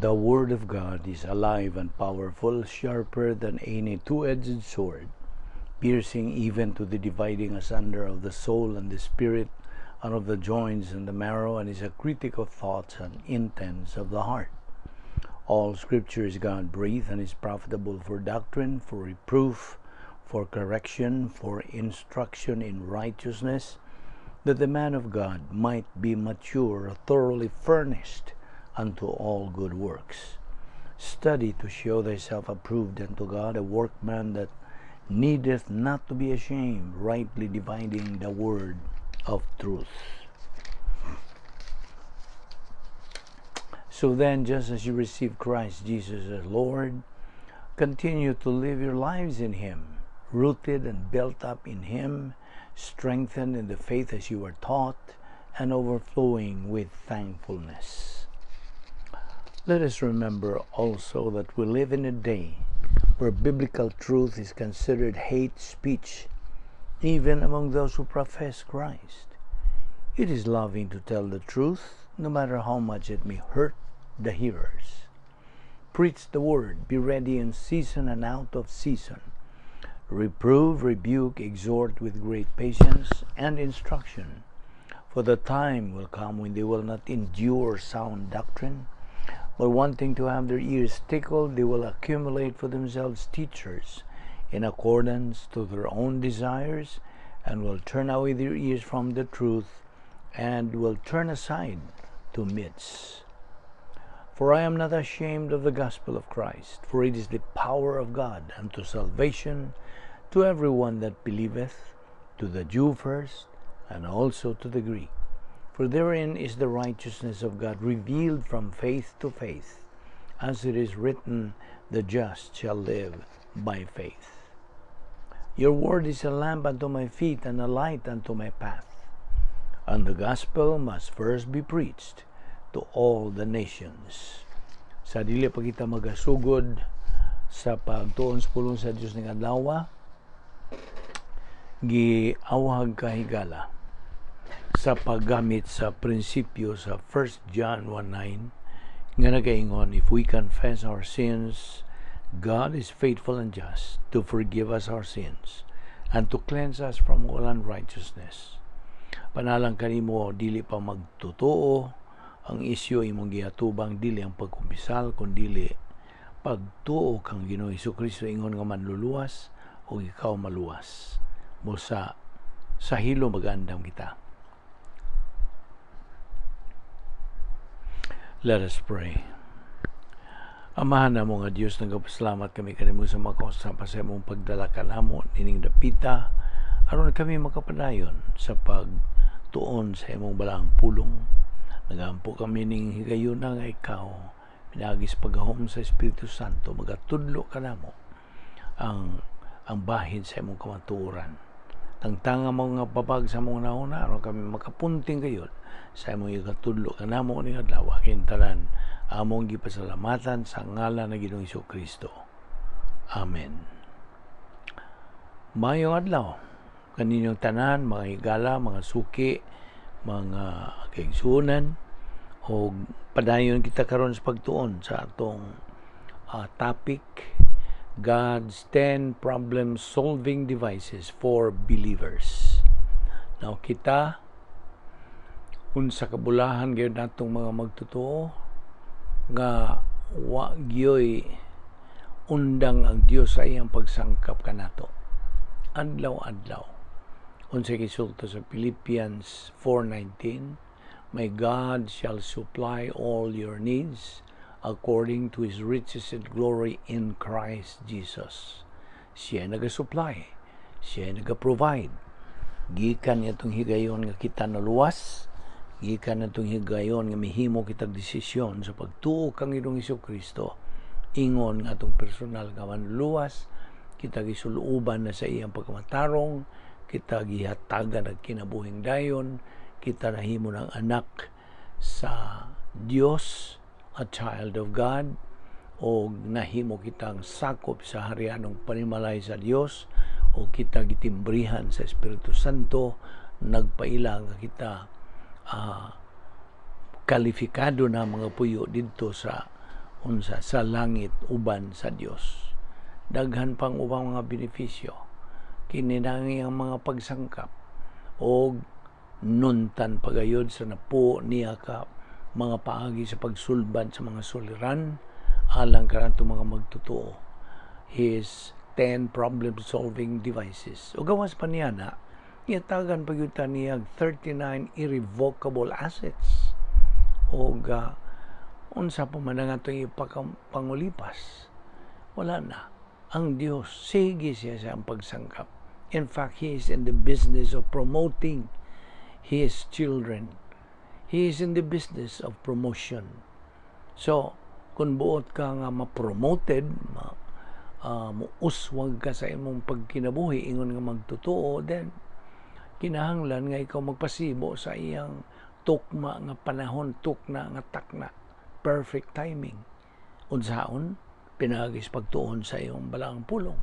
The Word of God is alive and powerful, sharper than any two-edged sword, piercing even to the dividing asunder of the soul and the spirit, and of the joints and the marrow, and is a critic of thoughts and intents of the heart. All Scripture is God-breathed and is profitable for doctrine, for reproof, for correction, for instruction in righteousness, that the man of God might be mature, thoroughly furnished unto all good works. Study to show thyself approved unto God, a workman that needeth not to be ashamed, rightly dividing the word of truth. So then, just as you receive Christ Jesus as Lord, continue to live your lives in Him, rooted and built up in Him, strengthened in the faith as you were taught, and overflowing with thankfulness. Let us remember also that we live in a day where biblical truth is considered hate speech, even among those who profess Christ. It is loving to tell the truth, no matter how much it may hurt the hearers. Preach the word, be ready in season and out of season. Reprove, rebuke, exhort with great patience and instruction. For the time will come when they will not endure sound doctrine, but wanting to have their ears tickled, they will accumulate for themselves teachers in accordance to their own desires, and will turn away their ears from the truth, and will turn aside to myths. For I am not ashamed of the gospel of Christ, for it is the power of God unto salvation to everyone that believeth, to the Jew first, and also to the Greek. For therein is the righteousness of God revealed from faith to faith, as it is written, the just shall live by faith. Your word is a lamp unto my feet and a light unto my path. And the gospel must first be preached to all the nations. Sa dili pa kita magasugod sa pagtuon sa pulong sa Dios ning adlaw, giawhag ka higala sa paggamit sa prinsipyo sa 1 John 1:9 nga nagaingon, "If we confess our sins, God is faithful and just to forgive us our sins and to cleanse us from all unrighteousness." Panalang kanimo dili pa magtotoo, ang isyu imong giatubang dili ang pagkumpisal kundili pagtuo kang Ginoong Hesukristo ingon nga manluluwas o ikaw maluwas. Busa sa hilo magandam kita. Let us pray. Amahan namo nga Dios, nagapasalamat kami kanimo sa makausap sa imong pagdala kanamo nining dapita aron kami makapadayon sa pagtuon sa imong balaang pulong. Nagampo kami ning higayuna nga ikaw pinaagi sa paghahom sa Espiritu Santo magatudlo kanamo ang bahin sa imong kamatuoran. Tangtanga mga babag sa among nauna aron kami makapunting gayud sa imong ikatudlo kanamo ning adlaw. Kintanan among gipasalamatan sa ngalan ng Ginoong Hesukristo. Amen. Maayong adlaw kaninyong tanan, mga higala, mga suki, mga kaigsuonan, og padayon kita karon sa pagtuon sa atong topic, God's 10 problem solving devices for believers. Now kita unsa kabulahan gyud natong mga magtotoo nga wa gyoy undang ang Dios sa iyang pagsangkap kanato adlaw-adlaw. Unsa gisulto sa Philippians 4:19, "My God shall supply all your needs according to His riches and glory in Christ Jesus." Siya naga-supply, siya naga-provide. Gikan niya itong higayon nga kita naluwas, gikan na itong higayon nga mihimo kitag desisyon sa pagtuo kang Ginoong Hesukristo, ingon nga atong personal nga manluluwas, kita gisuluoban na sa iyang pagkamatarong, kita gihatagan ang kinabuhing dayon, kita nahimo ng anak sa Dios, a child of God, o nahimo kitang sakop sa harianong panimalay sa Dios, o kita gitimbrihan sa Espiritu Santo, nagpaila nga kita kalifikado na mga puyo didto sa unsa sa langit uban sa Dios. Daghan pang ubang mga benepisyo kini nang iyang mga pagsangkap og nuntan pagayod sa napo niya ka mga paagi sa pagsulbad sa mga suliran alang kanato mga magtotoo, his 10 problem solving devices. O gawas pa niya na gihatagan pa gyud ta niya 39 irrevocable assets og unsa pa man ang atong ipapangulipas, wala na. Ang Dios, sige siya sa ang pagsangkap. In fact, He is in the business of promoting His children. He is in the business of promotion. So kung buot ka nga ma-promoted, muuswag ka sa imong pagkinabuhi ingon nga magtotoo, then kinahanglan nga ikaw magpasibo sa iyang tukma nga panahon, tukna nga takna, perfect timing. Unsaon? Pinaagi sa pagtuon sa iyong balaang pulong.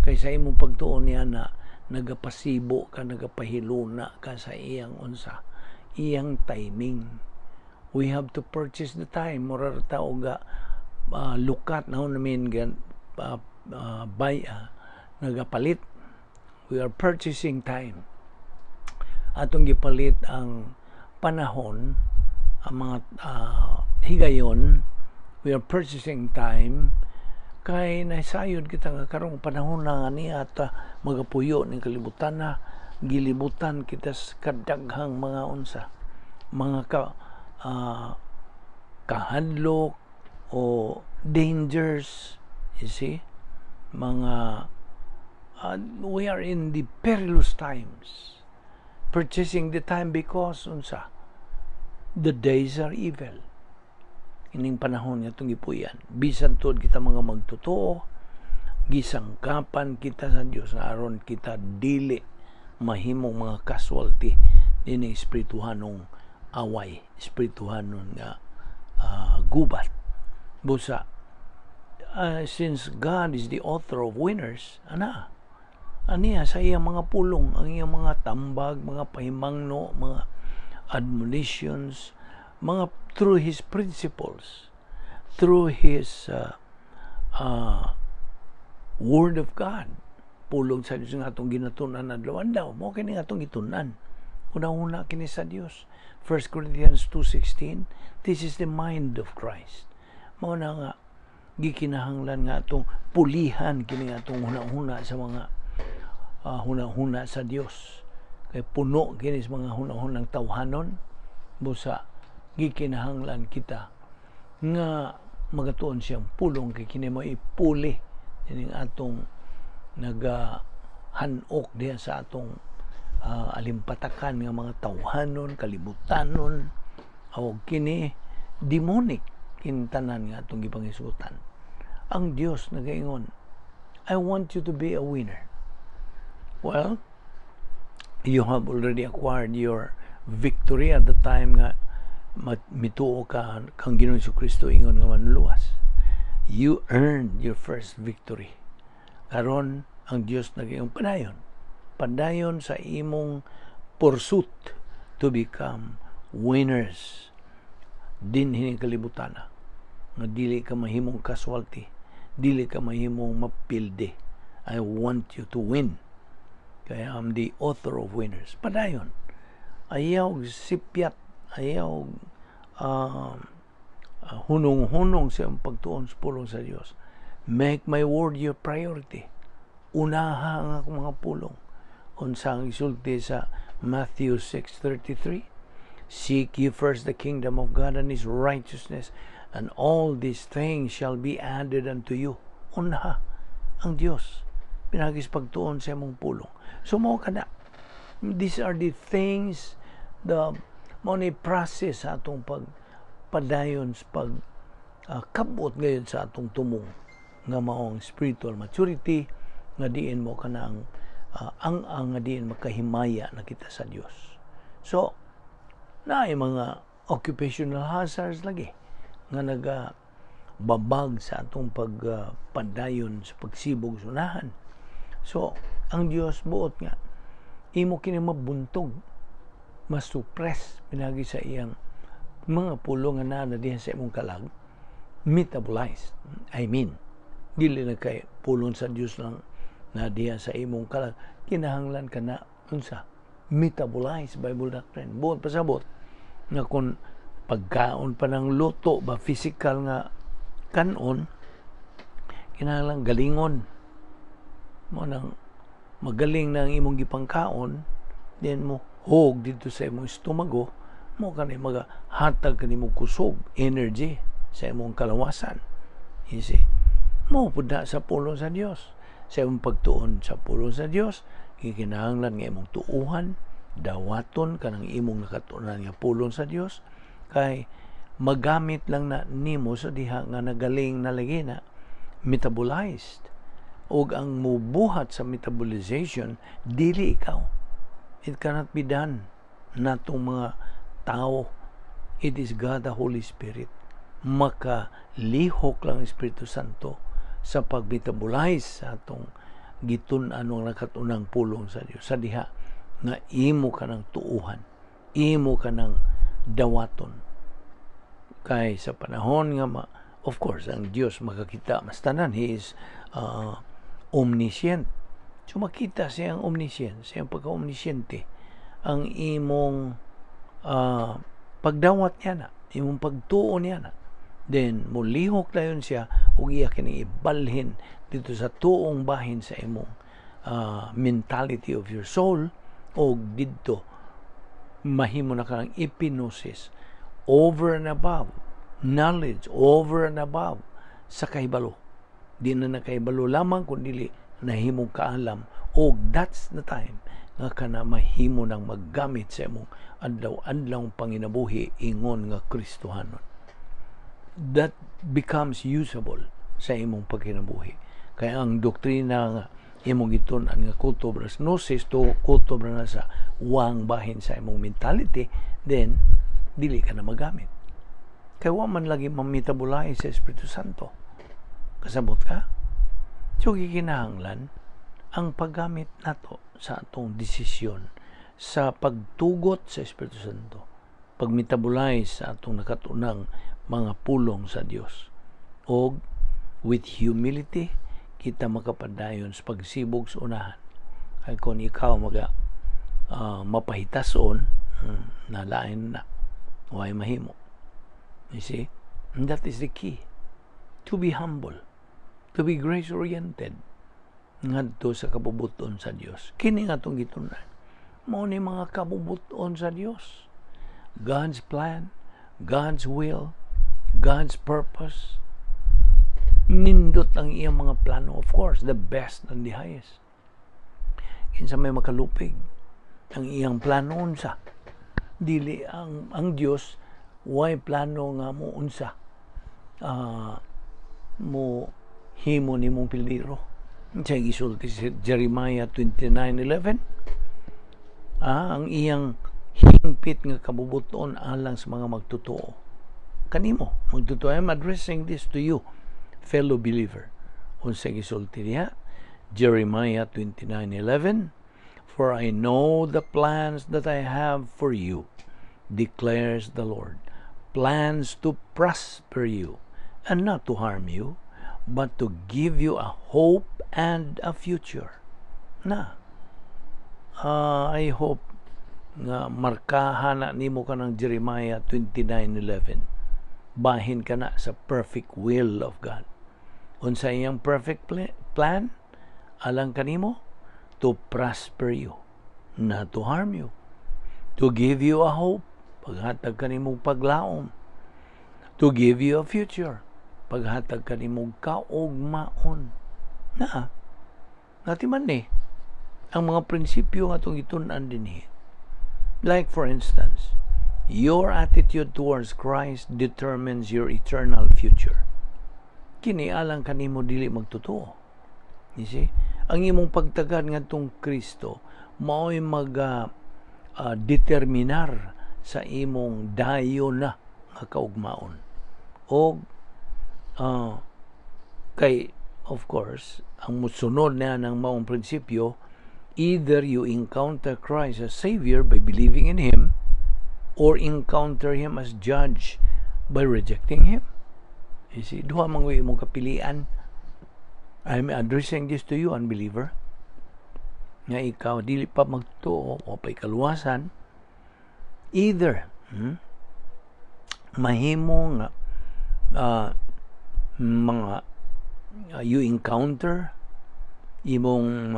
Kay sa imong pagtuon niya na nagapasibo ka, nagapahiluna ka sa iyang unsa, iyang timing. We have to purchase the time. Mura ra ta og lukat na namin gan buy, nagapalit. We are purchasing time. Atong gipalit ang panahon, ang mga higayon. We are purchasing time kay nasayod kita nga karong panahon na nga niya at magapuyo ning kalibutan na gilibutan kita sa kadaghang mga unsa, mga kahadlok o dangers, you see, mga we are in the perilous times, purchasing the time because unsa, the days are evil. Ining panahon nga itong gipuyan, bisan tuod kita mga magtotoo, gisangkapan kita sa Dios nga aron kita dili mahimong mga casualty nining espirituhanong away, espirituhanon nga gubat. Busa since God is the author of winners, ana aniya sa iyang mga pulong, ang iyang mga tambag, mga pahimangno, mga admonitions, mga through His principles, through His Word of God, pulong sa Dios nga atong ginatunan adlaw-adlaw, mao kini atong gitunan. Una-una kini sa Dios. 1 Corinthians 2:16, "This is the mind of Christ." Mao na nga gikinahanglan nga atong pulihan kini atong huna-huna sa mga huna-huna sa Dios. Kay puno kini sa mga huna-hunang tawhanon. Busa gikinahanglan kita nga magatuon siyang pulong kay kini mo ipuli ining atong nagahanok diha sa atong alimpatakan nga mga tawhanon, kalibutanon o kini demonic kintanan nga atong gipangisutan. Ang Dios nagaingon, "I want you to be a winner." Well, you have already acquired your victory at the time nga mituo ka kang Ginoong Kristo ingon nga manluluwas. You earned your first victory. Karon ang Dios nagaingon, "Padayon. Padayon sa imong pursuit to become winners dinhi ning kalibutan nga dili ka mahimong casualty, dili ka mahimong mapilde. I want you to win. Kaya I'm the author of winners." Padayon. Ayaw sipyat, ayaw hunong-hunong sa iyong pagtuon sa pulong sa Dios. "Make my word your priority." Unaha ang akong mga pulong. Unsa ang isulti sa Matthew 6:33? "Seek ye first the kingdom of God and His righteousness, and all these things shall be added unto you." Unaha ang Dios. Pinaagi sa pagtuon sa imong pulong. So mao kana. These are the things, the mao ni process sa atong pagpadayon sa pag kabot ngayon sa atong tumong nga maong spiritual maturity nga diin mo kanang ang nga diin makahimaya na kita sa Dios. So, naay mga occupational hazards lagi nga naga babag sa atong pagpadayon sa pagsibog sa unahan. So, ang Dios buot nga imo kini mabuntog, masuppress pinagi sa iyang mga pulong nga naa na diha sa imong kalag. Metabolized. I mean, dili na kay pulong sa Dios lang na diya sa imong kalag, kinahanglan ka na unsa, metabolize Bible doctrine. Buot pasabot nga kung pagkaon pa ng luto ba, physical nga kanon, kinahanglan galingon mo nang magaling na ang imong gipangkaon, then mo hog dito sa imong estomago mo, kanay magahatag kanimo kusog, energy sa imong kalawasan. You see, mo pud na sa pulong sa Dios. Sa imong pagtuon sa pulong sa Dios, gikinahanglan nga imong tuuhan, dawaton kanang imong nakatuonan nga pulong sa Dios, kay magamit lang na nimo sa diha nga nagaling na lagi na metabolized. Ug ang mubuhat sa metabolization, dili ikaw. It cannot be done natong mga tao. It is God the Holy Spirit. Makalihok lang ang Espiritu Santo sa pag-metabolize sa atong gitun-an ang nakatunang pulong sa Dios sa diha nga imo ka ng tuuhan, imo ka ng dawaton. Kay sa panahon nga of course, ang Dios makakita mas tanan. He is omniscient. So makita siyang omniscient, siyang pagka-omnisciente, ang imong pagdawat niya na, imong pagtuo niya na. Then mulihok dayon siya ug iya kini ibalhin dito sa tuong bahin sa imong mentality of your soul, og didto mahimo na kang epignosis, over and above knowledge, over and above sa kahibalo. Di na nakahibalo lamang kun dili nahimong kaalam, og that's the time nga kana mahimo nang maggamit sa imong adlaw-adlaw panginabuhi ingon nga Kristohanon. That becomes usable sa imong pagkinabuhi. Kaya ang doktrina nga imong gitun-an nga kutob ra sa gnosis to kutob ra na sa wang bahin sa imong mentality, then dili ka na magamit. Kay wa man lagi ma-metabolize sa Espiritu Santo. Kasabot ka? So gikinahanglan ang paggamit nato sa atong desisyon sa pagtugot sa Espiritu Santo, pag-metabolize sa atong nakatunang mga pulong sa Dios. Og with humility kita makapadayon sa pagsibog sa unahan. Kay kung ikaw maga mapahitason, nalain na, way mahimo. You see? And that is the key. To be humble, to be grace-oriented ngadto sa kabubuton sa Dios. Kini nga atong gitun-an. Mao ni mga kabubuton sa Dios. God's plan, God's will, God's purpose. Nindot ang iyang mga plano. Of course, the best and the highest. Kinsa may makalupig ang iyang plano unsa. Dili ang Dios way plano nga mo unsa, mo himo nimong peligro. Sa gisulti si Jeremiah 29:11, ang iyang hingpit nga kabubuton alang sa mga magtotoo. Kanimo, magtotoo. I'm addressing this to you, fellow believer. Unsa gisulti niya? Jeremiah 29:11, "For I know the plans that I have for you, declares the Lord, plans to prosper you and not to harm you, but to give you a hope and a future." Na, I hope nga markahan na nimo ka ng Jeremiah 29:11. Bahin ka na sa perfect will of God. Unsa iyang perfect plan? Alang kanimo? To prosper you, not to harm you. To give you a hope, paghatag kanimo paglaom. To give you a future, paghatag kanimo kaugmaon. Na, natiman ni ang mga prinsipyo nga atong gitun-an dinhi. Like, for instance, your attitude towards Christ determines your eternal future. Kini alang kanimo dili magtotoo. You see? Ang imong pagtagad ngadtong Kristo mao'y mag determinar sa imong dayon na nga kaugmaon. Og kay of course, ang musunod na ng maong prinsipyo, either you encounter Christ as Savior by believing in Him or encounter Him as Judge by rejecting Him. You see, duha man imong kapilian. I'm addressing this to you, unbeliever. Nga ikaw, dili pa magtuo o pa'y kaluwasan. Either, mahimo nga mga you encounter imong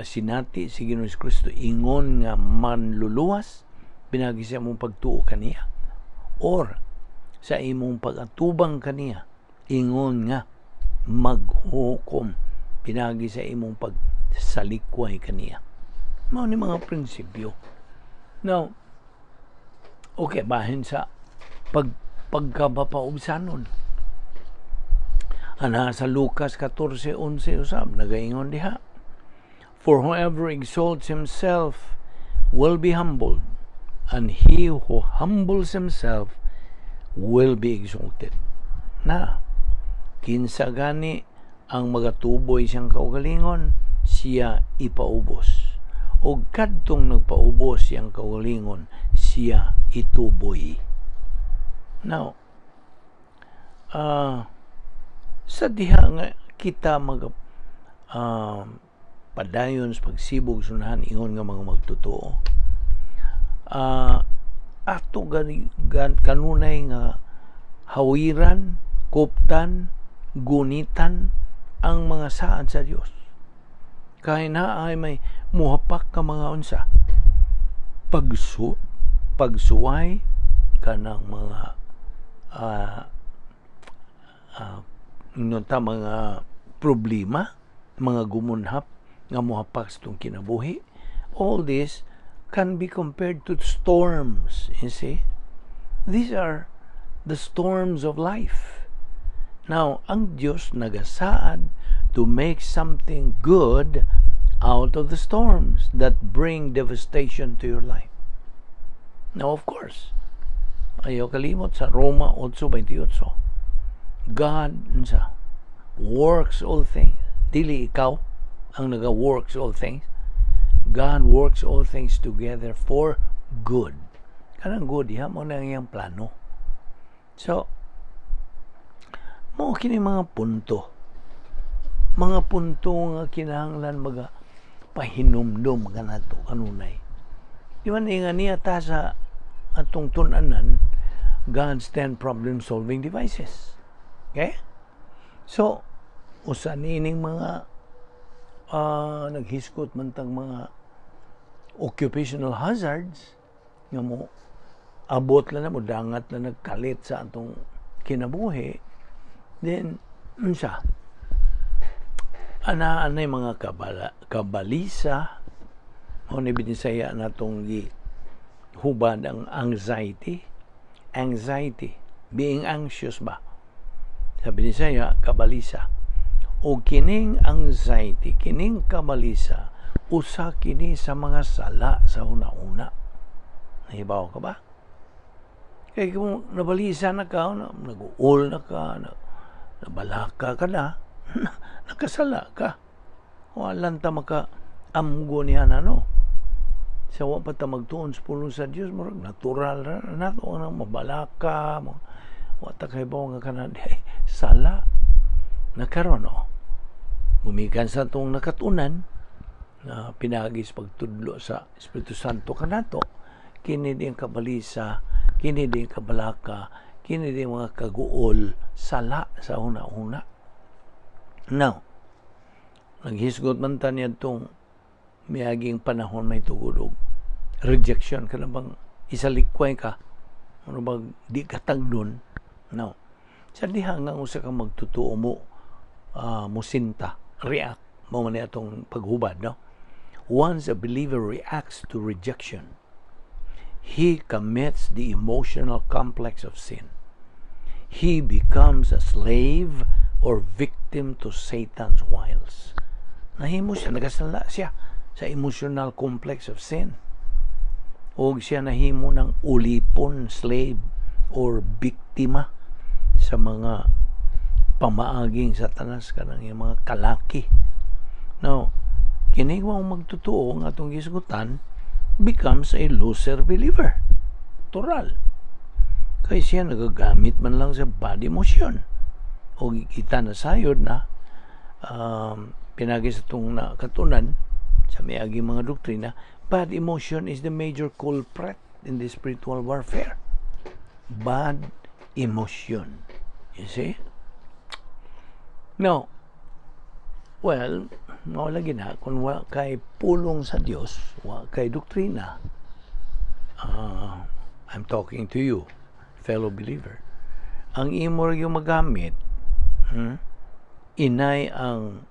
sinati si Ginoong Kristo ingon nga manluluwas pinagi sa imong pagtuo kaniya or sa imong pag-atubang kaniya ingon nga maghukom pinagi sa imong pagsalikway kaniya. Mao ni mga prinsipyo. Now, okay, bahin sa pagkapaubsanon. Ana sa Lucas 14:11 usab nagaingon diha, "For whoever exalts himself will be humbled, and he who humbles himself will be exalted." Na kinsa gani ang magatuboy siyang kaugalingon, siya ipaubos. O kadtong nagpaubos siyang kaugalingon, siya ituboy. Now, sa diha nga kita mag padayon sa pagsibog sunahan ingon nga mga magtotoo, ato gani gan, kanunay nga hawiran, kuptan, gunitan ang mga saad sa Dios. Kay na ay may muhapak ka mga unsa pagsuway kanang mga ta mga problema, mga gumunhap nga mohapak sa itong kinabuhi. All this can be compared to storms, you see. These are the storms of life. Now, ang Diyos nagasaad to make something good out of the storms that bring devastation to your life. Now, of course, ayaw kalimot sa Roma 8:28. God unsa works all things. Dili ikaw ang naga-works all things. God works all things together for good. Kanang good, diha mo na iyang plano. So, mo kini mga punto. Mga punto nga kinahanglan maga pahinumdum kanato kanunay. Di ba nga niya ta sa atong tun-anan, God's 10 problem-solving devices? Okay? So, usa niining mga naghisgot man tang mga occupational hazards nga mo abot lang na mo dangat na nagkalit sa atong kinabuhi, then unsa ana anay mga kabalisa mo ni Binisaya natong gi hubad ang anxiety. Anxiety, being anxious ba, sa Binisaya kabalisa. O kining anxiety, kining kabalisa, usa kini sa mga sala sa una-una. Nahibaw ka ba? Kay kung nabalisa na ka, nag-uol na ka, nabalaka ka na, nakasala ka. Walang ta maka amgo niya na, no? Sa wa pa ta magtuon sa pulong sa Dios, murag natural ra nato ang mabalaka, wa ta kahibaw nga kana sala. Nakaron, no? Gumikan sa atong nakatunan na pinagi sa pagtudlo sa Espiritu Santo kanato, kini din kabalisa, kini din kabalaka, kini din mga kaguol, sala sa una-una. Now, naghisgot man ta niadtong miaging panahon may tugod og rejection, kana bang isalikway ka, ano bang di ka tagdon. Now, sa diha nga usa ka magtotoo mo musinta, react mo man atong paghubad, no? Once a believer reacts to rejection, he commits the emotional complex of sin. He becomes a slave or victim to Satan's wiles. Nahimo siya, nagasala siya sa emotional complex of sin. O siya nahimo ng ulipon, slave, or biktima sa mga pamaaging Satanas, kanang yung mga kalaki. Now, kini mo magtotoo nga atong gisgutan becomes a loser believer. Tural. Kay siya nagagamit man lang sa bad emotion. O kita na sayod na pinagi sa atong nakatunan sa miaging mga doktrina, bad emotion is the major culprit in the spiritual warfare. Bad emotion. You see? Now, well, mao lagi na, kung wa kay pulong sa Dios, wa kay doktrina, I'm talking to you, fellow believer, ang imo yung magamit, inay ang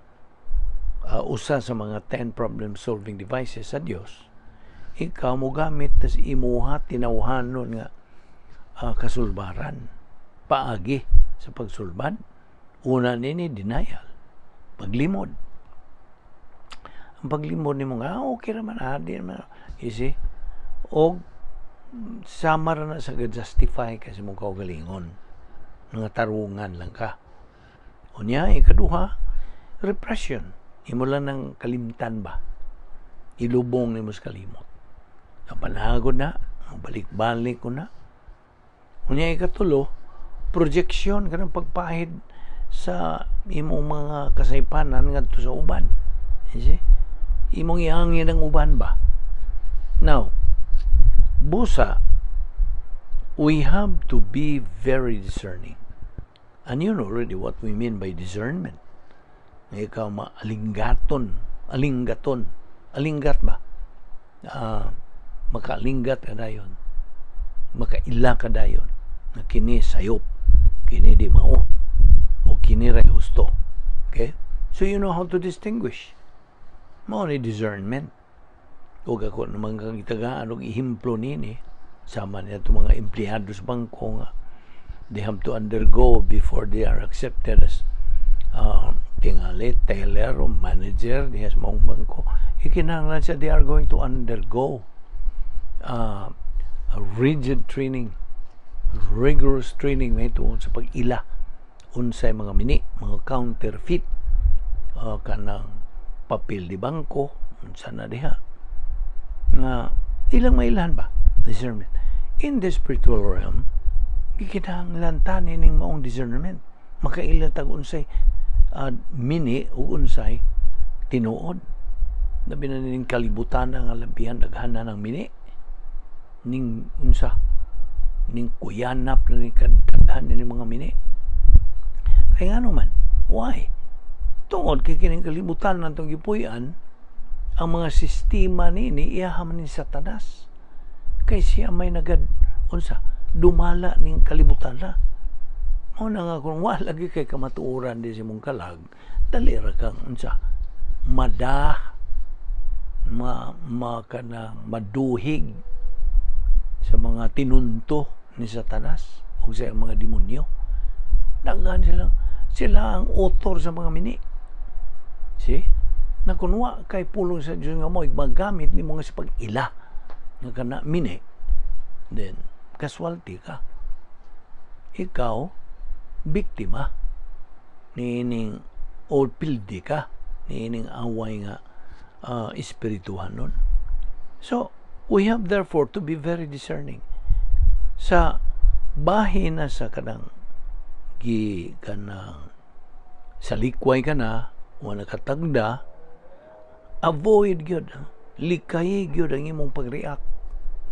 usa sa mga 10 problem solving devices sa Dios. Ikaw mo gamit tas imuha tinawhanon nga kasulbaran, paagi sa pagsulbad. Una nini, denial, paglimod. Ang paglimod nimo nga, ah, okay raman, ah, di naman, you see? O sama ra na sa justify kasi mong kaugalingon. Nga tarungan lang ka. Unya, ikaduha, repression. Imo lang ng kalimtan ba? Ilubong nimo sa kalimot. Napanagod na, balik-balik ko na. Unya, ikatulo, projection, kanang pagpahid sa imong mga kasaypanan ngadto sa uban. You see? Imong iangin ang uban ba? Now, busa, we have to be very discerning. And you know already what we mean by discernment. Nga ikaw maalinggaton, alinggaton, alinggat ba? Makaalinggat ka dayon. Makaila ka dayon. Na kini sayop, kini di mao, o kini ray husto. Okay? So you know how to distinguish. Mao ni discernment. Ug ako naman kang itagaan og ehemplo nini sama niya itong mga empleyado sa bangko nga they have to undergo before they are accepted as tingali, teller o manager diha sa maong bangko. Ikinahanglan siya, they are going to undergo a rigid training, rigorous training may tungod sa pag-ila unsay mga mini, mga counterfeit, kanang papel di bangko, unsa na diha nga ilang mailhan ba. Discernment in the spiritual realm, gikinahanglan ta ning maong discernment, makaila tag unsay mini ug unsay tinuod, labi na ning kalibutan nga labihan daghan na ng mini ning unsa ning kuyanap na ning kadaghan ni mga mini. Kay ngano man? Why? Tungod kay kining kalibutan natong gipuy-an, ang mga sistema niini iyaha man ni Satanas, kay siya may nagad unsa dumala ning kalibutan na. Mao na nga kung wala lagi kay kamatuoran di sa imong kalag, dali ra kang unsa mada ma, ma kanang maduhig sa mga tinunto ni Satanas o sa mga demonyo. Daghan silang, sila ang author sa mga mini. See? Na kunwa kay pulong sa Diyos nga mo magamit nimo nga sa pag-ila nga kana mini, then casualty ka. Ikaw biktima niining o pildi ka niining away nga espirituhan nun. So, we have therefore to be very discerning. Sa bahin na sa kanang gi kanang salikway ka na, wala katagda, avoid gyud, likay gyud ang imong pag-react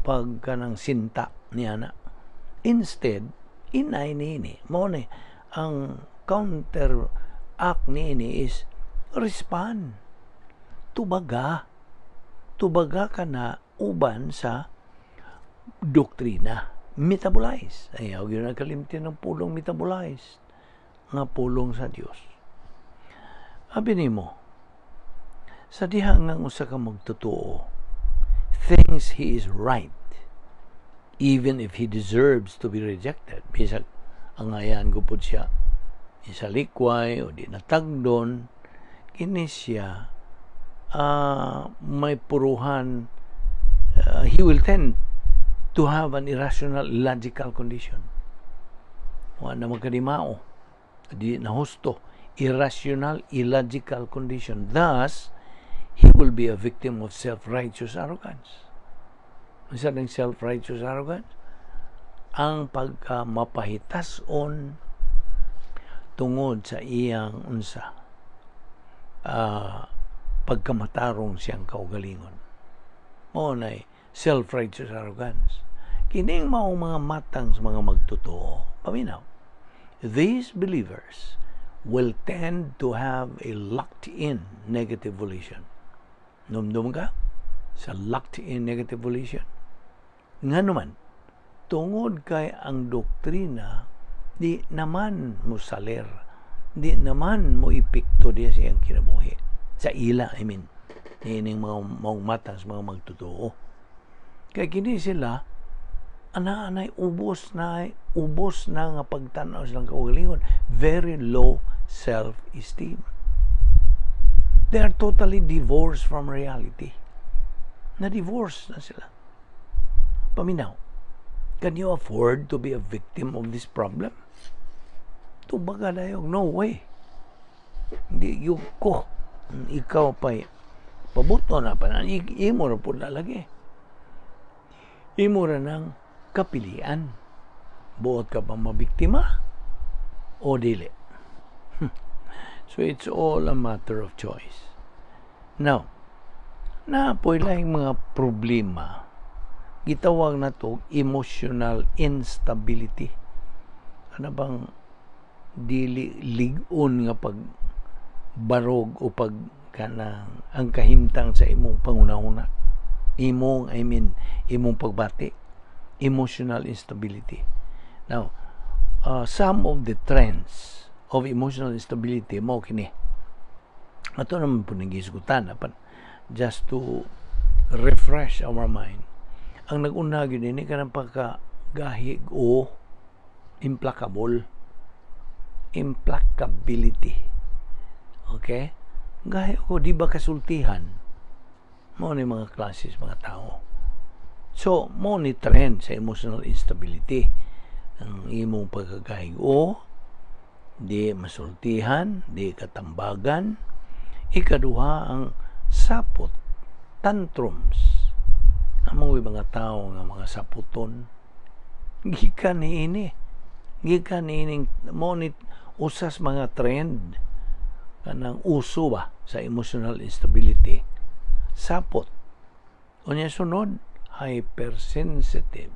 pag kanang sinta niya na. Instead, inay niini. Mao ni ang counter act niini is respond. Tubaga. Tubaga ka na uban sa doktrina. Metabolize. Ayaw yun ang kalimtin ng pulong metabolize nga pulong sa Dios. Abi nimo, sa diha nga usa ka magtotoo thinks he is right even if he deserves to be rejected, bisag angayan gupod siya isalikway o di natagdon, kini siya may puruhan, he will tend to have an irrational, illogical condition. Wa na magkadimao, di na husto, irrational, illogical condition. Thus he will be a victim of self-righteous arrogance. Unsa ng self-righteous arrogance? Ang pagka mapahitason Tungod sa iyang unsa pagkamatarong siyang kaugalingon. Mao nay self-righteous arrogance. Kining maong mga matang sa mga magtotoo. Paminaw. These believers will tend to have a locked-in negative volition. Numdum ka sa locked-in negative volition? Nga naman, tungod kay ang doktrina di naman mo saler, di naman mo epekto diya sa iyang kinabuhi. Sa ila, I mean, niining mga maong matang sa mga magtotoo. Kay kini sila, ana-anay ubos na nga pagtan-aw silang kaugalingon. Very low self-esteem. They are totally divorced from reality. Na-divorce na sila. Paminaw, can you afford to be a victim of this problem? Tubaga dayong, no way. Hindi yung ko. Ikaw pa'y pabuto na pa na. Imo ra po na lagi. Imo ra ng kapilian. Buot ka ba mabiktima o dili? So it's all a matter of choice. Now, napoy laing mga problema. Gitawag na to emotional instability. Ano bang dili lig-on nga pag barog o pag kanang ang kahimtang sa imong pangunahuna, imong, I mean, imong pagbati? Emotional instability. Now, some of the trends of emotional instability mo kini. Ato naman po nang gisgutan, apan just to refresh our mind. Ang nag-una gyud ini kanang pagka gahig o implacable, implacability, okay? Gahi ko, di ba kasultihan? Mo ni mga classes mga tao. So mo ni trend sa emotional instability, ang imong pagkagahig o di masultihan, di katambagan. Ikaduha, ang sapot, tantrums. Among mga tao nga mga saputon gikan niini, gikan niining mo ni usas mga trend kanang uso ba sa emotional instability, sapot. Unya sunod, hypersensitive,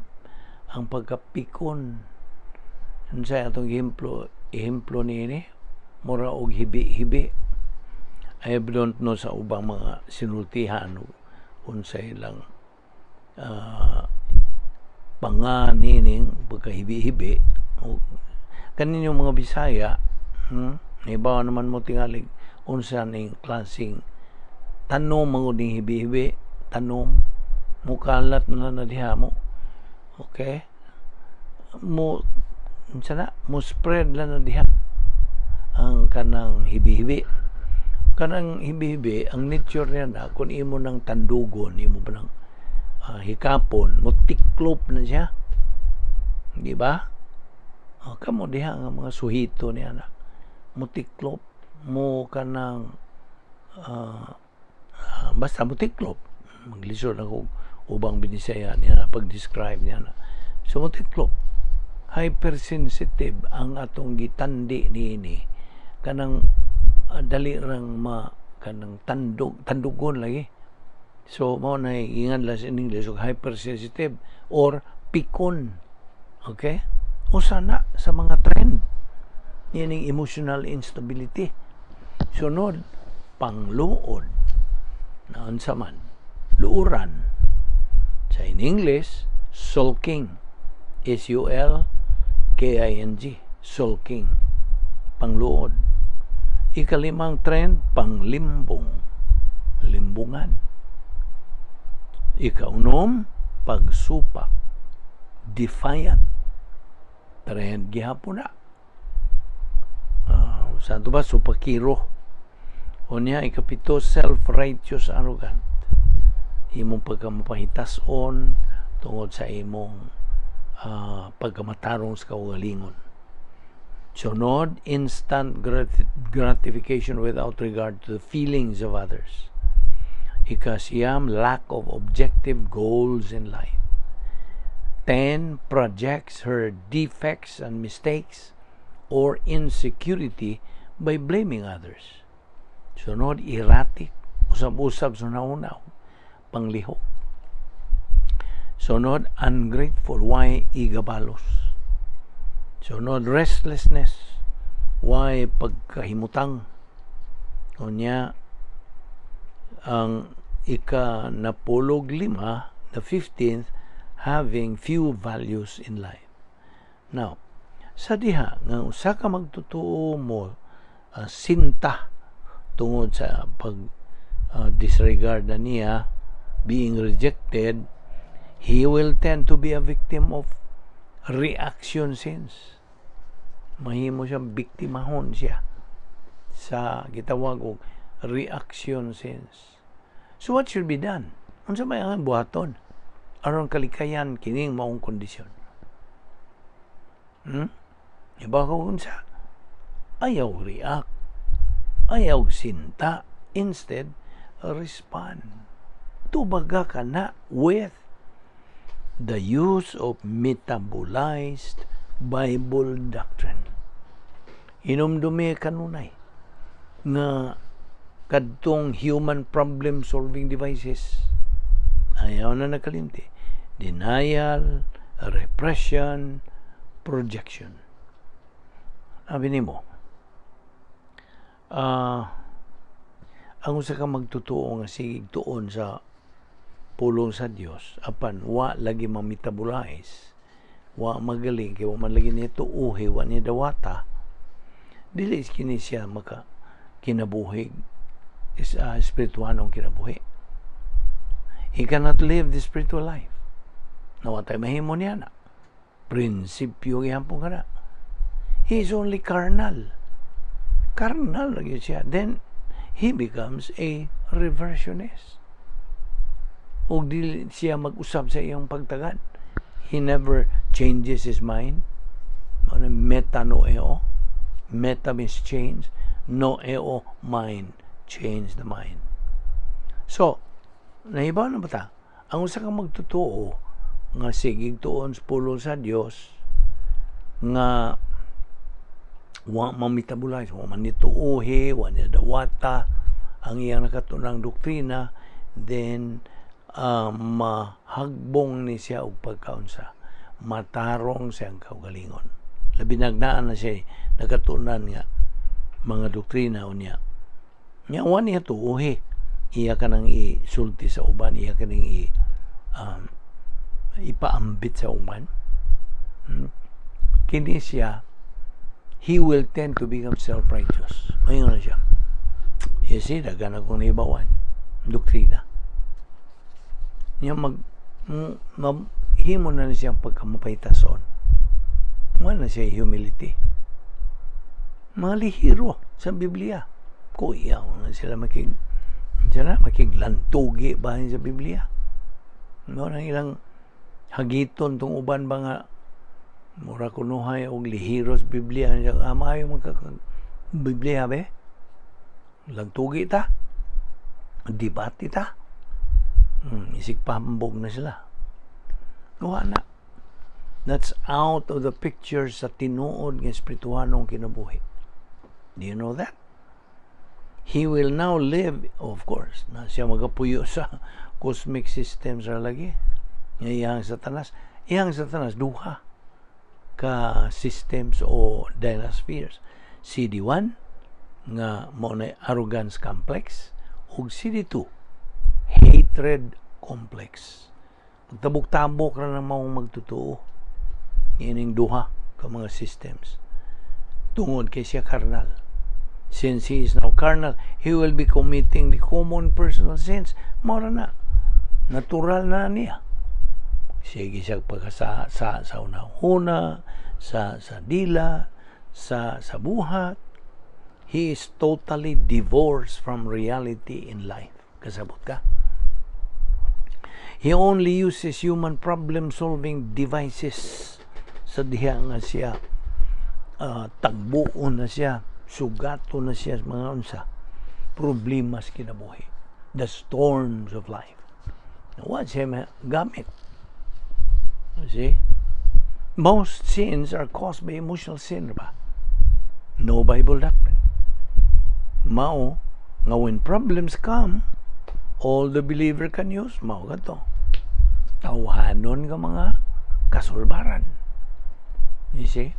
ang pagkapikon. Unsay atong ehemplo ehemplo niini? Mura og hibi-hibi. I don't know sa ubang mga sinultihan unsay lang panganining pagkahibi-hibi. Kaninyo mga Bisaya, Ibaw naman mo tingalig unsa ning klaseng tanom mga ning hibi-hibi, tanom mukalat na na diha mo. Okay? Mo unsa na mo spread lang na diha ang kanang hibi-hibi. Kanang hibi-hibi, ang nature niya na kung imo nang tandugon, imo pa nang hikapon, mo tiklop na siya. Di ba? Oh, kamo diha nga mga suhito niya na mutiklop mo kanang basta mutiklop. Maglisod ako ubang Binisaya niya na pag-describe niya na. So mutiklop, hypersensitive ang atong gitandi niini, kanang dali rang ma kanang tandog tandugon lagi. So mao na ingan lang in English og hypersensitive or pikon. Okay, usa na sa mga trend niining emotional instability. Sunod, pangluod na unsa man luuran. Sa in English, sulking, S U L K I N G, sulking, pangluod. Ikalimang trend, panglimbong, limbungan. Ikaunom, pagsupak, defiant. Trend gihapon na. Saan to ba? Supakiro. Unya, ikapito, self-righteous arrogant. Imong pagkamapahitason tungod sa imong pagkamatarong sa kaugalingon. Sunod, instant gratification without regard to the feelings of others. Ikasiyam, lack of objective goals in life. 10, projects her defects and mistakes or insecurity by blaming others. Sunod, erratic, usab-usab sa huna-huna, panglihok. Sunod, ungrateful, way igabalos. Sunod, restlessness, way pagkahimutang. Unya, ang ika napulog lima, the 15th, having few values in life. Now, sa diha nga usa ka magtotoo mo sinta tungod sa pag disregard na niya, being rejected, he will tend to be a victim of reaction sins. Mahimo siyang biktimahon siya sa gitawag og reaction sins. So what should be done? Unsa may ang buhaton aron kalikayan kining maong kondisyon? Iba ko unsa? Ayaw react. Ayaw sinta. Instead, respond. Tubaga ka na with the use of metabolized Bible doctrine. Hinumdumi kanunay nga kadtong human problem solving devices, ayaw na nakalimti: denial, repression, projection. Sabi nimo, ang usa ka magtotoo nga sige tuon sa pulong sa Dios apan wa lagi ma-metabolize, wa magaling kay wa man lagi niya tuuhi, wa niya dawata, dili kini siya maka kinabuhi is espirituanong kinabuhi. He cannot live the spiritual life na wa tay mahimo niya na prinsipyo gihapon kana. He is only carnal, carnal lagi siya. Then he becomes a reversionist ug dili siya mag-usab sa iyang pagtagad. He never changes his mind. Ano, metanoeo. Meta means change, noeo, mind. Change the mind. So nahibaw na ba ta ang usa ka magtotoo nga sigig tuon sa pulong sa Dios nga wa ma-metabolize, wa man nituuhi, wa niya dawata ang iyang nakatunang doktrina, then mahagbong ni siya og pagkaunsa matarong siyang kaugalingon, labi nagnaan na siya nakatunan nga mga doktrina? Unya nya wa niya tuuhi, iya ka nang isulti sa uban, iya ka nang ipaambit sa uban. Kini siya, he will tend to become self-righteous. Mayon na siya, "You see, daghan akong naibawan doktrina." Niya mag himo na siyang pagkamapaytason. Wala na siya humility. Mga lihiro sa Biblia, kuya na sila makig na makiglantugi ba sa Biblia no nang ilang hagiton tong uban ba nga mura kunuhay og lihiro sa Biblia. Siya maayo magkaka Biblia be, lantugi ta, debate ta. Isig pambog na sila. Wala na. That's out of the picture sa tinuod nga espirituhanong kinabuhi. Do you know that? He will now live, of course, na siya magapuyo sa cosmic systems ra lagi. Nga iyang Satanas. Iyang Satanas, duha ka systems o dynaspheres. CD1 nga mao na arrogance complex ug CD2, hatred complex. Magtabok-tabok ra ng maong magtotoo ining duha ka mga systems tungod kay siya carnal. Since he is now carnal, he will be committing the common personal sins. Mao na natural na niya. Sige siya pagkasa sa una-una, sa dila, sa buhat. He is totally divorced from reality in life. Kasabot ka? He only uses human problem-solving devices sa diha nga siya tagbuon na siya, sugato na siya sa mga unsa problema sa kinabuhi, the storms of life. Wa siya gamit. See, most sins are caused by emotional sin ba? No Bible doctrine. Mao nga when problems come, all the believer can use mao kato. Tawhanon nga mga kasulbaran. You see?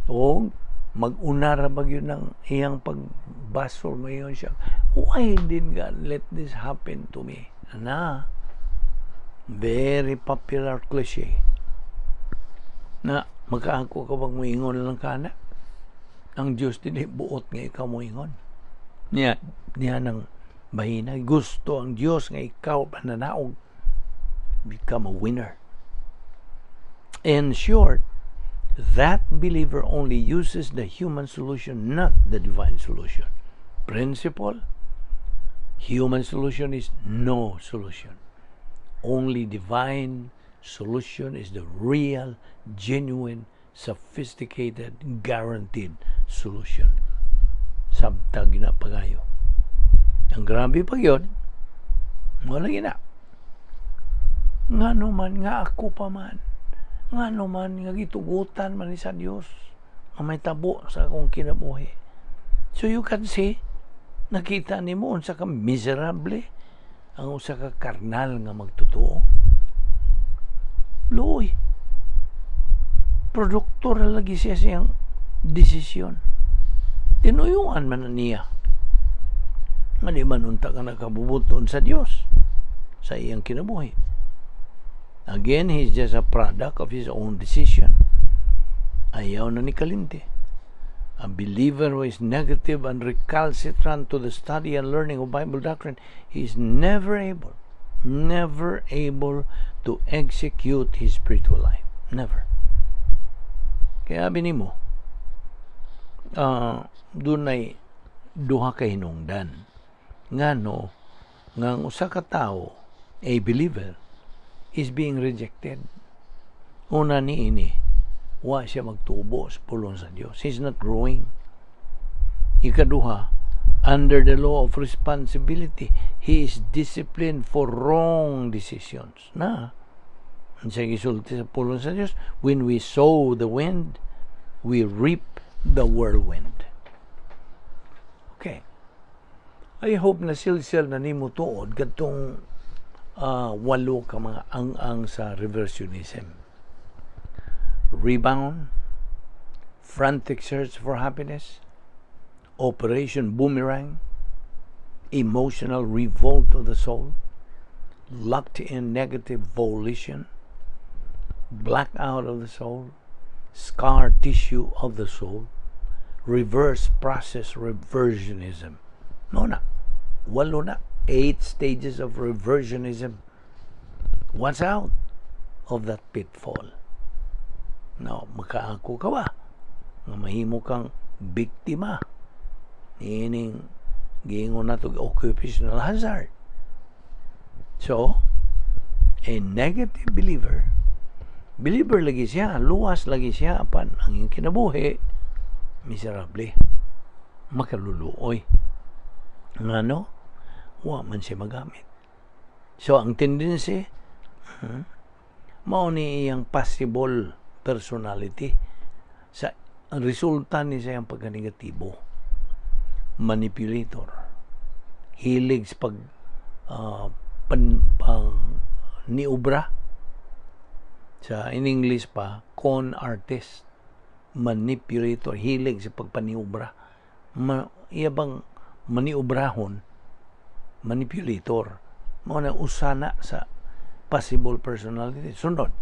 O mag-una ra ba gyud ng iyang pagbasol, mayon siya, "Why did God let this happen to me?" Na very popular cliche na makaako ka bang moingon lang kana? Ang Diyos dili buot nga ikaw moingon niya niya ng mahina. Gusto ang Diyos nga ikaw pananaog, become a winner. In short, that believer only uses the human solution, not the divine solution. Principle: human solution is no solution. Only divine solution is the real, genuine, sophisticated, guaranteed solution. Samtang ginapagayo. Ang grabe pa yun, wala gina. Ngano man nga ako pa man? Ngano man nga gitugutan man ni sa Dios nga may tabo sa akong kinabuhi? So you can see, nakita nimo unsa ka miserable ang usa ka karnal nga magtotoo. Luoy. Produkto ra lagi siya siyang desisyon. Tinuyuan man na niya. Nga di man unta ka nakabubuton sa Dios sa iyang kinabuhi. Again, he's just a product of his own decision. Ayaw na ni Kalinte. A believer who is negative and recalcitrant to the study and learning of Bible doctrine, he is never able, never able to execute his spiritual life. Never. Kaya abi nimo, dunay duha ka hinungdan. Ngano nga ang usa ka tawo, a believer, is being rejected. Una ni ini, wa siya magtubo sa pulong sa Dios. He's not growing. Ikaduha, under the law of responsibility, he is disciplined for wrong decisions. Na, ang siya gisulti sa pulong sa Dios, when we sow the wind, we reap the whirlwind. Okay. I hope na silsil na nimo tuod kadtong walo ka mga ang-ang sa reversionism. Rebound, frantic search for happiness, Operation Boomerang, emotional revolt of the soul, locked in negative volition, blackout of the soul, scar tissue of the soul, reverse process reversionism. No na. Walo na. Eight stages of reversionism. Watch out of that pitfall. Now, makaako ka ba nga mahimo kang biktima niining giingon nato occupational hazard? So, a negative believer, believer lagi siya, luwas lagi siya, apan ang iyang kinabuhi, miserable, makaluluoy. Ngano? Wa man siya magamit. So, ang tendency, mao ni iyang possible personality sa ang resulta ni sa iyang pagkanegatibo. Manipulator. Hilig sa pag pan, pang niubra. Sa in English pa, con artist. Manipulator. Hilig sa pagpaniubra. Iya bang maniubrahon? Manipulator. Mao na usana sa possible personality. Sunod,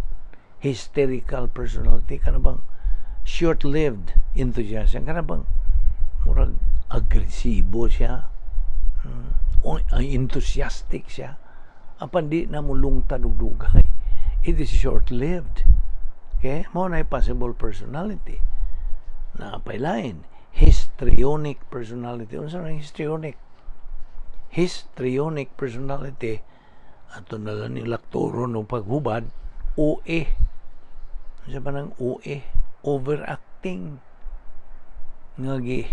hysterical personality, kana bang short-lived enthusiasm, kana bang murag agresibo siya, o, ay, enthusiastic siya, apan di na mo lungtad og dugay. It is short-lived. Okay? Mao na possible personality. Na pailain, histrionic personality. Unsa man histrionic? Histrionic personality, ato na lang ni laktoro no paghubad, OA. Unsa ba nang OA? Overacting. Nga gi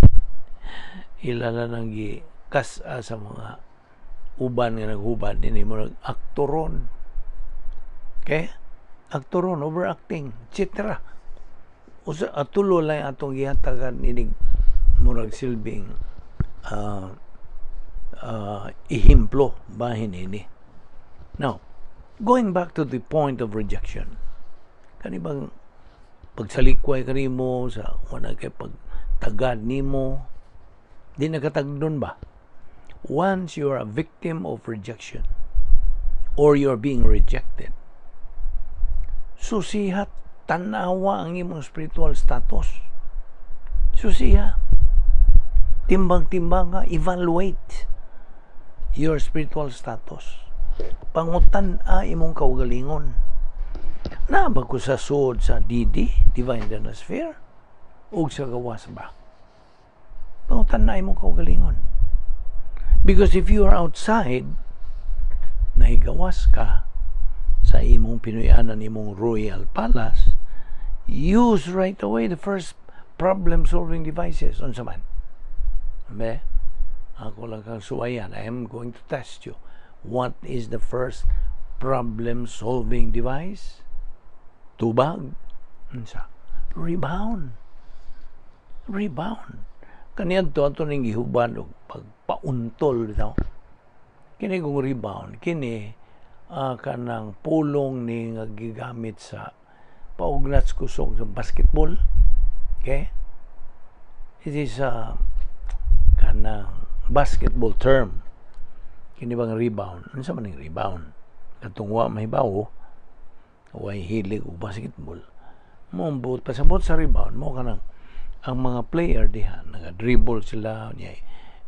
ila na nang gi kas-a sa mga uban nga naghubad dinhi mo aktoron. Okay? Aktoron, overacting, etc. Usa atulo lang atong gihatagan nining Murag silbing ehemplo bahin ini. Now, going back to the point of rejection. Kani bang pagsalikway kanimo sa wala kay pagtagad nimo, di nakatagdon ba? Once you are a victim of rejection or you are being rejected, susiha, tanawa ang imong spiritual status. Susiha. Timbang-timbang ka, evaluate your spiritual status. Pangutan-a imong kaugalingon. Naa ba ko sa sud sa DD, Divine Sphere, ug sa gawas ba? Pangutan-a imong kaugalingon. Because if you are outside, nahigawas ka sa imong pinuy-anan, imong royal palace, use right away the first problem-solving devices. Unsa man? Be? Ako lang kang suwayan. I am going to test you. What is the first problem-solving device? Tubag. Unsa? Rebound. Rebound. Kaniadto ato ning gihuban og pagpauntol bitaw. Kini kung rebound, kini kanang pulong ni nga gigamit sa paugnat kusog sa basketball. Okay? It is kanang basketball term. Kini bang rebound? Unsa man ning rebound? Katong wa mahibawo, way hilig og basketball. Mo buot pasabot sa rebound mo, kanang ang mga player diha naga-dribble sila niya,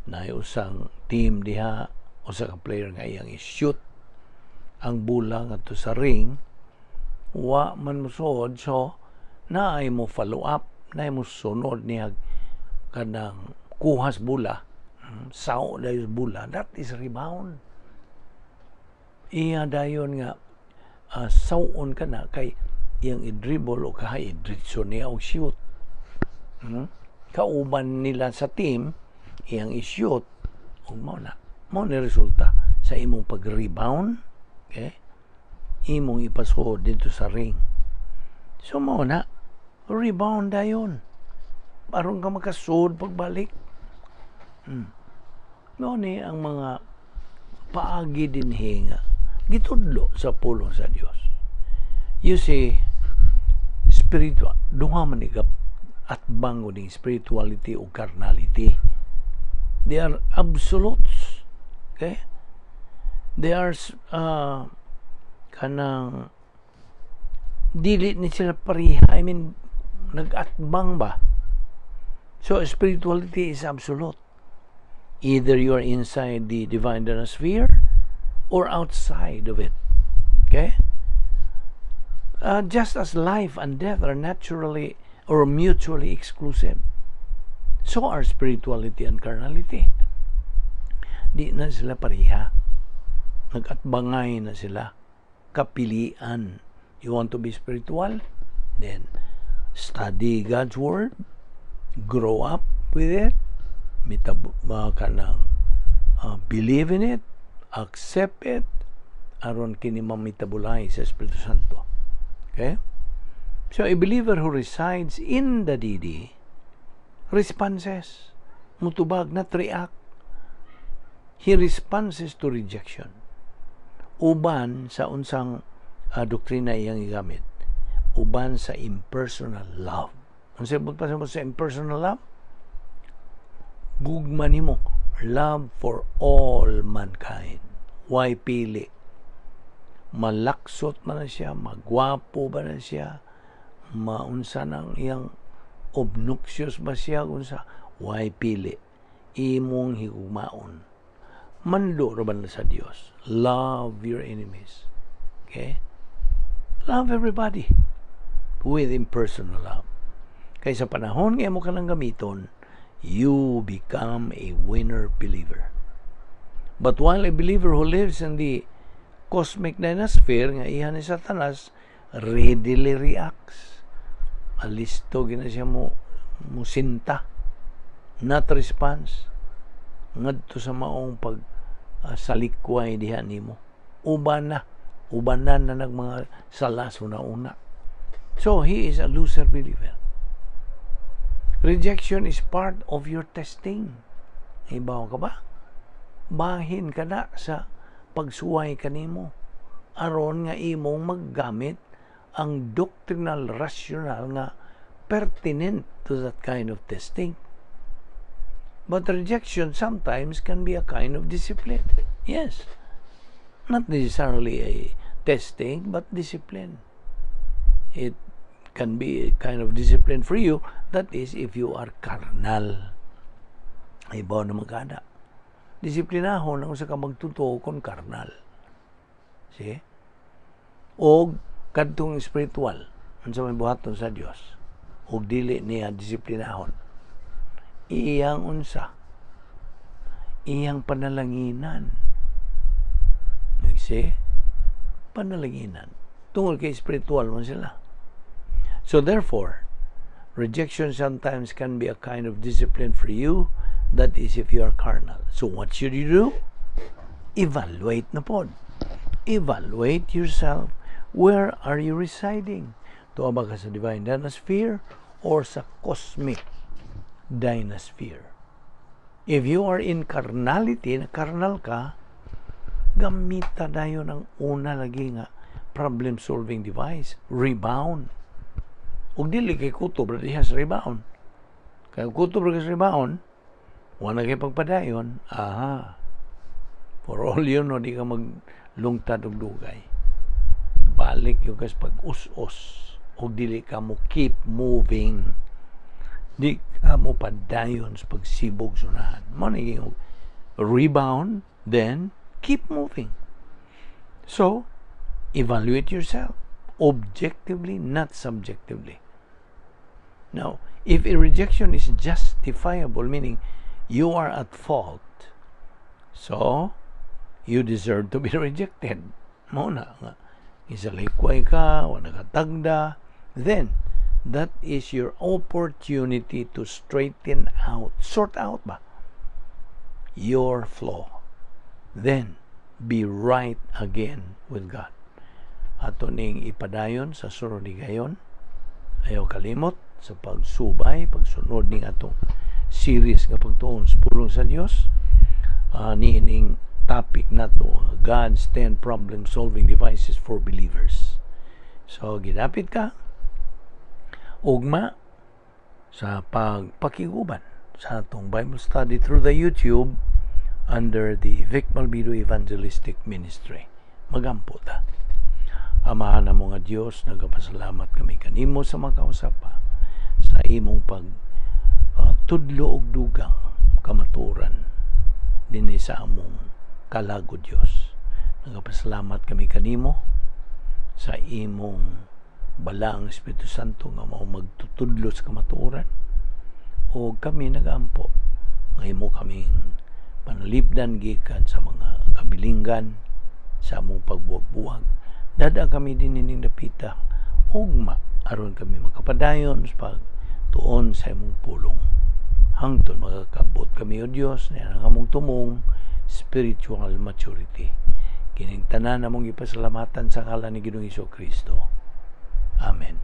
na usang team diha, usa ka player nga iyang i-shoot ang bola ngadto sa ring, wa man mosuod, so naay mo follow up, naay mo sunod niya kanang kuhas bola, sao dayon bola. That is rebound. Iya dayon nga sawon ka na kay iyang i-dribble o kahay i-diretso niya og shoot. Kauban nila sa team iyang i-shoot ug mao na mao ni resulta sa imong pag-rebound. Okay, imong ipasuod dito sa ring. So mao na, rebound dayon aron ka makasuod pagbalik. Mao ni ang mga paagi dinhi nga gitudlo sa pulong sa Dios. You see, spiritual, duha man ni atbang ning spirituality o carnality. They are absolutes. Okay? They are kanang dili ni sila pareha. I mean, nag-atbang ba? So, spirituality is absolute. Either you are inside the divine sphere or outside of it. Okay? Just as life and death are naturally or mutually exclusive, so are spirituality and carnality. Di na sila pareha. Nag-atbangay na sila. Kapilian. You want to be spiritual? Then, study God's Word, grow up with it, kanang, believe in it, accept it, aron kini ma-metabolize sa Espiritu Santo. Okay? So, a believer who resides in the DD responses, mutubag, not react. He responds to rejection. Uban sa unsang doktrina iyang gigamit? Uban sa impersonal love. Unsa pa sa impersonal love? Gugma nimo, love for all mankind. Why pili? Malaksot man na siya, magwapo ba na siya, maunsa nang iyang obnoxious ba siya, unsa, why pili? Imong higugmaon. Mando ra ba na sa Dios? Love your enemies. Okay? Love everybody with impersonal love. Kay sa panahon nga mo ka nang gamiton, you become a winner believer. But while a believer who lives in the cosmic dynasphere nga iha ni Satanas readily reacts. Alisto gina siya mo sinta, not response ngadto sa maong pag salikway diha nimo. Uban na ubanan na nag mga sala una-una. So he is a loser believer. Rejection is part of your testing. Ibaw ka ba? Bahin ka na sa pagsuway kanimo aron nga imong maggamit ang doctrinal rationale nga pertinent to that kind of testing. But rejection sometimes can be a kind of discipline. Yes. Not necessarily a testing, but discipline. It can be a kind of discipline for you. That is, if you are carnal. Ibaw naman kada. Disiplinahon ang usa ka magtotoo kung carnal. See? O kadtong spiritual, unsa may buhaton sa Dios ug dili niya disiplinahon? Iyang unsa? Iyang panalanginan. See? Panalanginan. Tungod kay spiritual man sila. So therefore, rejection sometimes can be a kind of discipline for you. That is, if you are carnal. So what should you do? Evaluate na pod. Evaluate yourself. Where are you residing? Tuwa ba ka sa divine dynasphere or sa cosmic dynasphere? If you are in carnality, na carnal ka, gamita dayon ang una lagi nga problem-solving device, rebound. Ug dili kay kutob ra diha sa rebound. Kay kutob ra sa rebound, wala kay pagpadayon, aha. For all you know, di ka maglungtad og dugay. Balik gyud kas pag-us-us ug dili ka mo keep moving. Di ka mo padayon sa pagsibog sunahan. Mao ni rebound, then keep moving. So, evaluate yourself objectively, not subjectively. Now, if a rejection is justifiable, meaning you are at fault, so you deserve to be rejected. Mao na nga. Isalikway ka, wala ka tagda, then that is your opportunity to straighten out, sort out ba, your flaw. Then, be right again with God. Ato ning ipadayon sa sunod gayon. Ayaw kalimot sa pagsubay, pagsunod ning atong series nga pagtuon sa pulong sa Dios. Niining topic nato, God's 10 problem solving devices for believers. So gidapit ka ugma sa pagpakiguban sa atong Bible study through the YouTube under the Vic Malbido Evangelistic Ministry. Magampo ta. Amahan na nga Dios, nagapasalamat kami kanimo sa makausapa sa imong pag tudlo og dugang kamaturan dinhi sa among kalago, Dios. Nagapasalamat kami kanimo sa imong Balaang Espiritu Santo nga mao magtutudlo sa kamatuoran, o kami nagampo nga imo kaming panalipdan gikan sa mga kabilinggan sa among pagbuwag-buwag. Dada kami din ining dapita ugma aron kami makapadayon sa pagtuon sa imong pulong hangtod makakabot kami, o Dios, na ang among tumong spiritual maturity. Kining tanan among ipasalamatan sa ngalan ni Ginoong Kristo. Amen.